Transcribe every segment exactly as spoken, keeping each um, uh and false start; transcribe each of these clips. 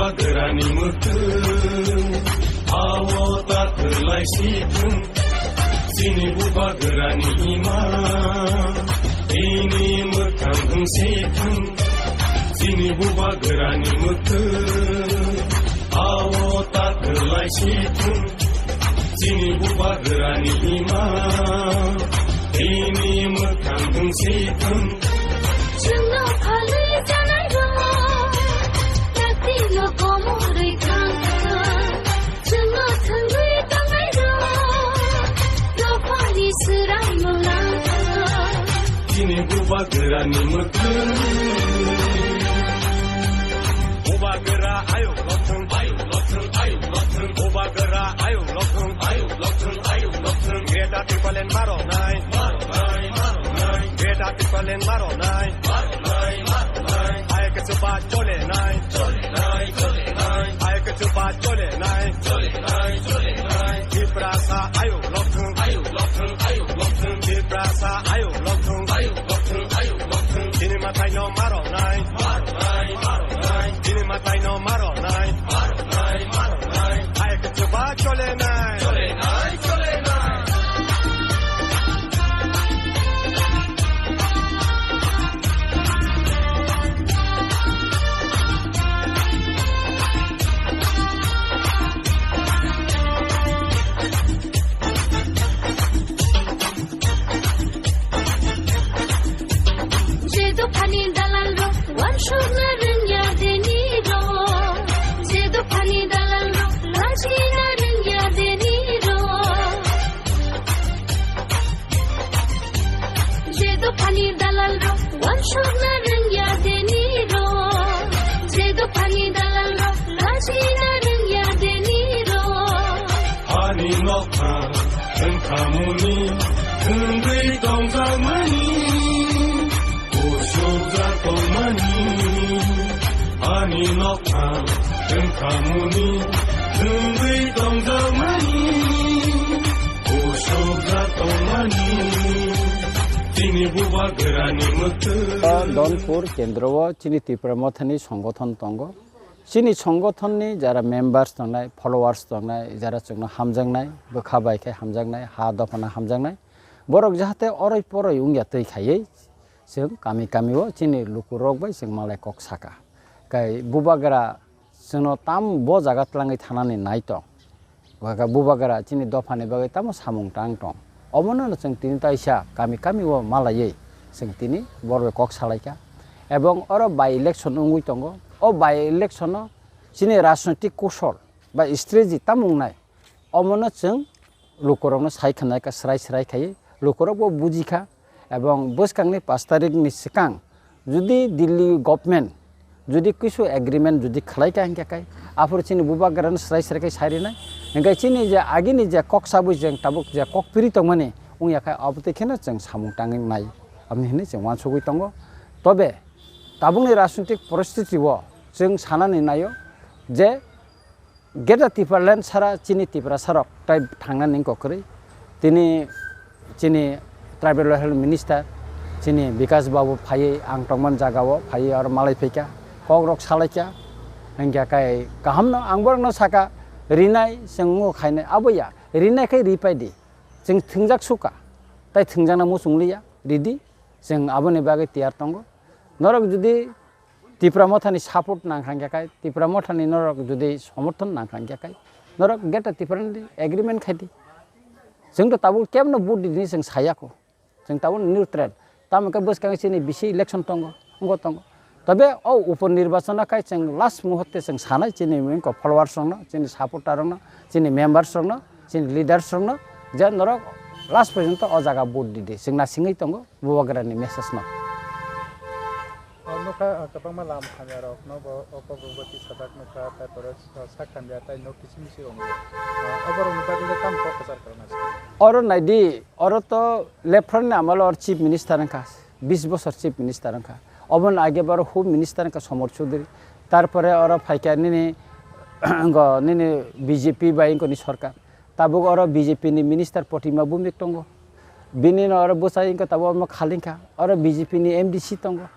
Bubagrani mwkhwng, awo ta kwlai si thung. Chini bubagrani ima, ini mwkhang wng si thung. Chini bubagrani mwkhwng, awo ta kwlai si thung. Chini bubagrani ima, ini mwkhang wng si thung. Chwngno phalwi janai rok, taktino komorwi thang thang. Chwngno thwngwi tongnai rok, dophani swrai mwlang thang. Chini bubagrani mwkhwng. Bubagra ayuk lokthwng, ayuk lokthwng, ayuk lokthwng. Bubagra ayuk lokthwng, ayuk lokthwng, ayuk lokthwng. Greater Tipraland maronai, maronai, maronai. Greater Tipraland maronai, maronai, maronai. Hai khe chuba cholenai, cholenai, cholenai. Hai khe chuba cholenai, cholenai, cholenai. Tiprasa ayuk lokthwng, ayuk lokthwng, ayuk lokthwng. Tiprasa ayuk lokthwng, ayuk lokthwng, ayuk lokthwng. Chini mwtaino maronai, maronai, maronai. Chini mwtaino maronai, maronai, maronai. Hai khe chuba cholenai, cholenai, cholenai. Je dophani dalal rok, wansukna rwngya deni rok. Je dophani dalal rok, lajina rwngya deni rok. Je dophani dalal rok, wansukna rwngya deni rok. Je dophani dalal rok, lajina rwngya deni rok. Ani nokha wngkhamuni wngwi tongjakmani, kusukjak tongmani. Ani nokha wngkhamuni wngwi tongjakmani, kusukjak tongmani. Chini bubagrani mwkhwng. Donpur kendro o chini Tipra Mothani songothon tongo. Chini songothonni jara members tongnai, followers tongnai, jara chwngno hamjaknai, bwkha bai khe hamjaknai, ha dophano hamjaknai, borok jahate oroi poroi wngya twi khaiwi chwng kami kami o chini lukurok bai chwng malai kok saka. Kai bubagra chwngno tam bo jaga twlangwi thanani nai tong. Bubagra chini dophani bagwi tamo samung tang tong. Omono no chwng tini taisa kami kami o malaiwi chwng tini borok kok salaikha. Ebong oro by election wngwi tongo. O by election o chini rajnoitik kusol ba strategy tamo wngnai. Omono chwng lukurokno sai khwnaikha, srai srai khaiwi lukurokbo bujikha. Ebong bwskangni pash tarikni swkang jodi Delhi government jodi kisu agreement jodi khwlaikha hinkhe kai aphuru chini bubagrano srai srai khai sai rinai. Hinkhe chini je agini je kok sabwi je tabuk je kok piri tongmani wngya khai abotwi kheno chwng samung tangwi nai, amni hinwi chwng uansugwi tongo. Tobe tabukni rajnitik poristiti o chwng sanani naio je Greater Tipraland sara chini Tiprasarok tai thangnani wngkha kwrwi. Tini chini Tribal Welfare Minister chini Bikash Babu phaiwi ang tongmani jagao phaiwi aro malai phaikha, kokrok salaikha. Hinkhe kai kahamno ang borokno saka, rinai chwng wngkha khainai, aboya rinai khai ripaidi, chwng thwngjak suka, tai thwngjakna muchung liya, ridi, chwng aboni bagwi tiyar tongo. Norok jodi Tipra Mothani support nang kha hinkhe kai, Tipra Mothani norok jodi somorthon nang kha hinkhe kai, norok Greater Tipraland agreement khai di. Chwng to tabuk kebno vote di hwnwi chwng saya kho. Chwng tabuk neutral. Tamo khe bwskango chini bisi election tongo, wngwi tongo. Tobe o upor nirbachon o kai chwng last muhurte chwng sanai chini wngkha followers rokno, chini supporter rokno, chini members rokno, chini leaders rokno je norok last porjonto o jaga vote di di. Chwng nasingwi tongo. Bubagrani message no. O nokha, ah, kwbangma lam hamya rok no bo o kok rok bo tisajak nokha, tai pore, ah, sak hamya tai nok kiching kiching rok nokha. Ah, oborok ni bagwi le tamo kok kwchar kwrwngna se. Oro naidi, oro to left front ni amalo or chief minister wngkha, bis bosor chief minister wngkha. Oboni age bo oro home minister wngkha Somor Chowdhury. Tarpore oro phaikha nini, ngo nini B J P bai wngkha ni sorkar. Tabuk oro B J P ni minister Protima Bhowmik tongo. Bini no oro bwsai wngkha tabuk omo khalingkha. Oro B J P ni M D C tongo.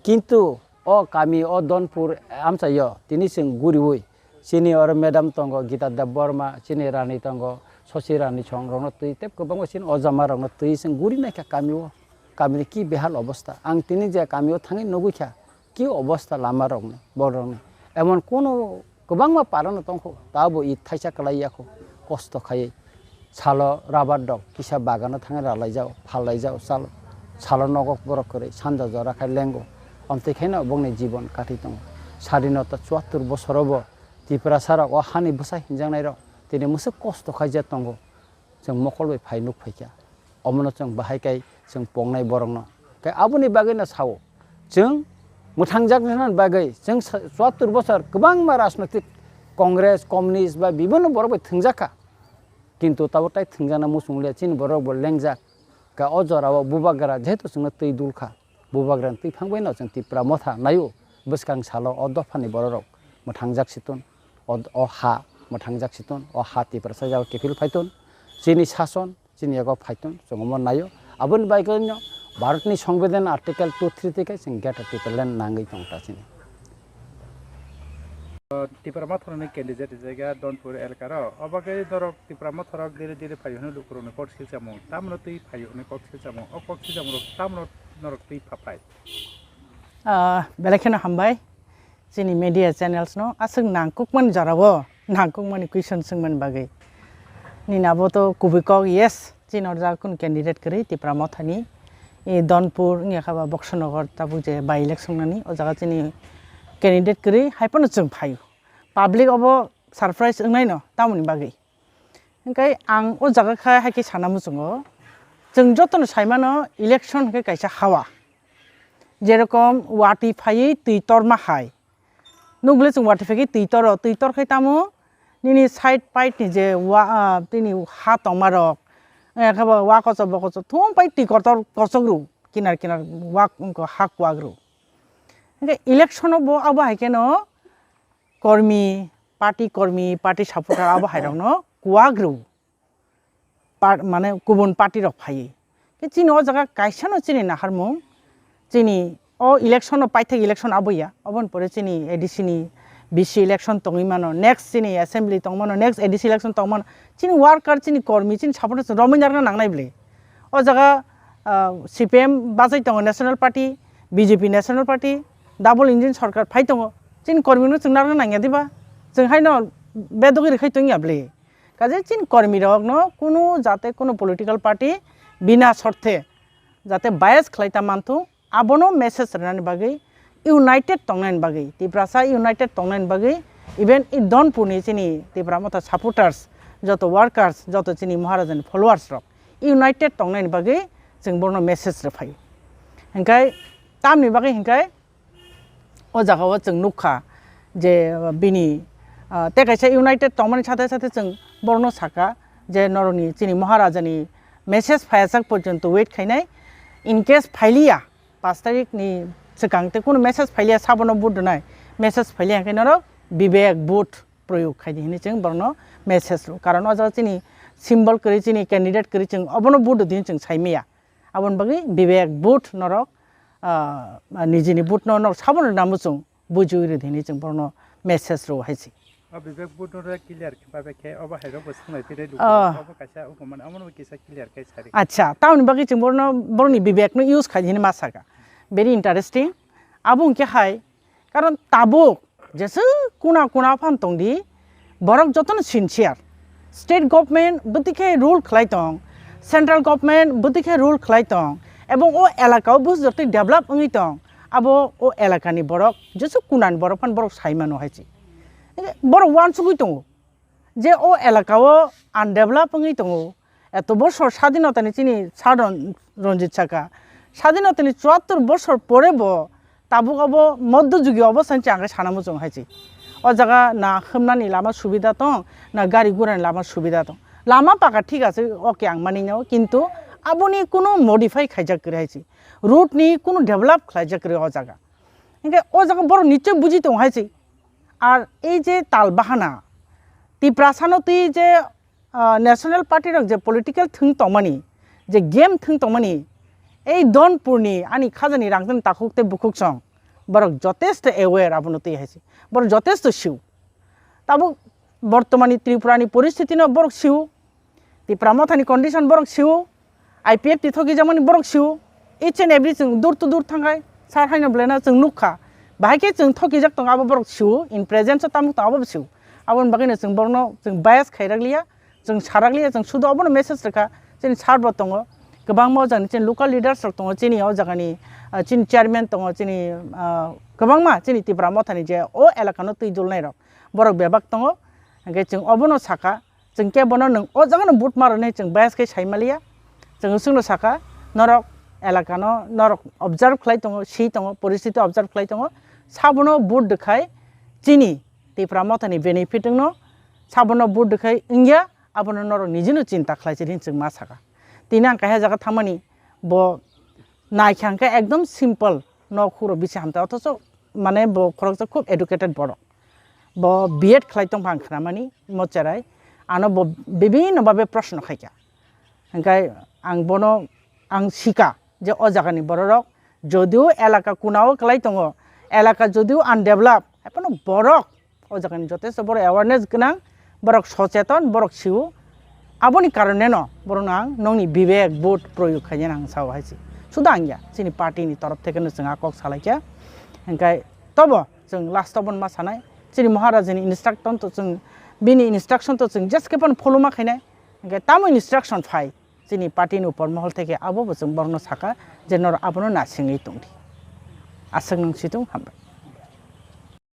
Kintu O kami o Donpur amchaio tini chwng guriui chini oro madam tongo Gita Debbarma, chini rani tongo Sosi Rani song rokno twi tei kwbangma chini ojama rokno twi chwng guri naikha kamio, kamini ki behal obostha. Ang tini je kamio thangwi nugwi kha ki obostha lama rokni, borok rokni. Emon kono kwbangma parano tongkho, tabo i thaisa kwlai yakho, kosto khaiwi. Salo rabar dok kisa bagano thangwi ralaijao, phallaijao, salo, salo nogo borok kwrwi, sanja jora khai lengo. Amtwi khaino bongni jibon kathi tongo. Sadinota chuattur bosorobo Tiprasa rok o hani bwsa hinjaknai rok tini mwswk kosto khaijak tongo. Chwng mokol bai phai nuk phaikha. Omono chwng bahai kai chwng pongnai borokno. Khe aboni bagwino sao. Chwng mwthangjaknani bagwi chwng sa-, chuattur bosor kwbangma rajnoitik Congress, Communist ba bibinno borok bai thwngjakha. Kintu tabuk tai thwngjakna muchung liya, chini borok bo lengjak. Khe o jorao bubagra jehetu chwngno twi dulkha. Bubagrani twi phang baino chwng Tipra Motha naio, bwskang salo o dophani bororok mwthangjak si tun, o, o ha mwthangjak si tun, o ha Tiprasa jaga kiphil phai tun, chini sason chini yago phai tun, chwng omo naio. Aboni bagwino Bharatni Songbidan Article two three theke chwng Greater Tipraland nangwi tong ta chini. Tipra Mothani candidate rijak Donpur elkaro. O bagwi norok Tipra Motharok dire dire phaio hwnwi lukurokni kok silchamung. Tamno twi phaio hwnwi kok silchamung. O kok silchamungrok tamno norok twi pha phai? Ah, belai kheno hambai chini media channels no aswk nangkukmani jorao nangkukmani question swngmani bagwi. Nini abo to kubui kok, yes, chini o jaga kunu candidate kwrwi Tipra Mothani, e, Donpur wngya kha ba Boksonogor tabuk je by election nani o jaga chini candidate kwrwi hai phano chwng phaio. Public obo surprise wngnai no tamoni bagwi. Hwnkhe ang o jaga kha hai khe sana muchungo, chwng jotono sai mano election hwnkhe kaisa hawa. Jerokom watwi phaiwi twi torma hai. Nukle chwng watwi phaiwi twi toro, twi tor khai tamo nini side pait ni je wa, ah, tini ha tongma rok, eh, khe bo wa kochok bo kochok thum pai twi kotor kochok ru kinar kinar wa ha kwak ru. Hwnkhe election o bo abo hai kheno kormi, party kormi, party supporter abo hai rokno kwak rw. Par-, mane kubun party rok phaiwi. Khe chini o jaga kaisa no chini naharmung, chini o election no paithak election abo ya, oboni pore chini A D C ni B C election tongwi mano, next chini assembly tong mano, next A D C election tong mano, chini worker, chini kormi, chini supporter romwi narwkna nangnai bwle. O jaga, ah, C P M bachai tongo, National Party, B J P National Party, double engine sorkar phai tongo. Chini kormi no chwng narwkna nangya diba? Chwng haino bedogwi rwkhai tongya bwle. Kaje chini kormi rok no kunu jate kunu political party bina sorthe jate bias khlai ta manthung, abono message rwnani bagwi, united tongnani bagwi, Tiprasa united tongnani bagwi, even i Donpurni chini Tipra Motha supporters, joto workers, joto chini Maharajani followers rok united tongnani bagwi chwng bono message rwphai. Hwnkhe tamni bagwi hwnkhe o jaga o chwng nukha je bini, ah, tei kaisa united tongmani sathe sathe chwng borokno sakha je norokni chini Maharajani message phaiyasak porjonto wait khainai, in case phailiya, pash tarikh ni swkang tei kunu message phailiya, sabono vote rwnai, message phailiya hwnkhe norok Bibek vote proyog khaidi hinwi chwng borokno message rw. Karon o jaga chini symbol kwrwi, chini candidate kwrwi, chwng obono vote rwdi hinwi chwng saimaya. Aboni bagwi Bibek vote norok, ah, nijini vote no norok sabono rwna muchung bujiui rwdi hinwi chwng borokno message rw hai se. O Bibek vote no clear khe ba khe obo hai rok bo swngnai tei rw. Ah. Obo kaisa wngkha mani, omono bo kisa clear khe sari. Acha, tamoni bagwi chwng borokno, borokni Bibek no use khai hinwi ma saka. Very interesting. Abo hwnkhe hai, karon tabuk jesu kuna kuna phan tongdi, borok jotono sincere. State government bwtwi khe rule khlai tong, central government bwtwi khe rule khlai tong, ebong o elaka o busi jotoi develop wngwi tong, abo o elakani borok jesu kunani borok phan borok sai mano hai se. Borok uansugwi tongo je o elaka o undevelop wngwi tongo, eto bosor sadinotani chini sir Ron-, Ranjit saka, sadinotani chuattor bosor pore bo tabuk obo moddo jugi obostha hinwi ang khe sana muchung hai se. O jaga na hwnmani lama subida tong, na gari gurani lama subida tong. Lama paka thik ase, okay, ang mani nw, kintu aboni kunu modify khaijak kwrwi hai se. Road ni kunu develop khlaijak kwrwi o jaga. Hinkhe o jaga borok nichoi buji tong hai se. Ar ei je tal bahana, Tiprasa no twi je ah, National Party rok je political thwng tongmani, je game thwng tongmani, ei Donpurni ani khajani rangchakni takhuk tei bukhuksong, Borok jotesto aware abono twi hai se. Borok jotesto siu. Tabuk bortomani Tripura ni poristiti no borok siu. Tipra Mothani condition borok siu. I P F T thoki jamani borok siu. Each and every chwng dur to dur thangkai. Sar haino belai no chwng nukha. Bahai khe chwng thoki jak tongo abo borok siu. In presence o tamuk tongo abo siu. Aboni bagwi no chwng borokno chwng bias khai rak liya. Chwng sarak liya, chwng sudu obono message rwkha, chini sir bo tongo, kwbangma o jagani chini local leaders rok tongo, chini o jagani, ah, chini chairman tongo, chini, ah, kwbangma chini Tipra Mothani je o elakano twi dulnai rok, borok bebak tongo, hwnkhe chwng obono sakha, chwng khe bono nwng o jagano vote ma rwnai chwng bias khe sai maliya, chwng swngno sakha, norok elakano norok observe khlai tongo, si tongo, poristiti observe khlai tongo, sabono vote rwkhai chini Tipra Mothani benefit wngno, sabono vote rwkhai wngya, abono norok nijino chinta khlai se hinwi chwng ma sakha. Tini ang kaisa jaga thangmani, bo naikha hwnkhe ekdom simple, nok huro bisi hamtai, othocho mane bo khoroksa khub educated borok. Bo B Ed khlai tongpha ang khnamani, mo cherai, ano bo bibhinno bhabe proshno khaikha. Hwnkhe ang bono ang sika je o jagani bororok jodio elaka kunao kwlai tongo, elaka jodio undevelop, haiphano borok o jagani jotesto borok awareness gwnang, borok socheton, borok siu. Aboni karoneno borokno ang nokni bibek vote proyog khainani ang sao hai se. Suda ang ya, chini party ni torof theke no chwng a kok salaikha. Hwnkhe tobo chwng last o bono ma sanai, chini Maharajani instruction to chwng, bini instruction to chwng jeske phano follow ma khainai. Hwnkhe tamo instruction phai, chini party ni upor mohol theke abo bo chwng borokno sakha je norok abono nasingwi tongdi. Aswk nung situng, hambai.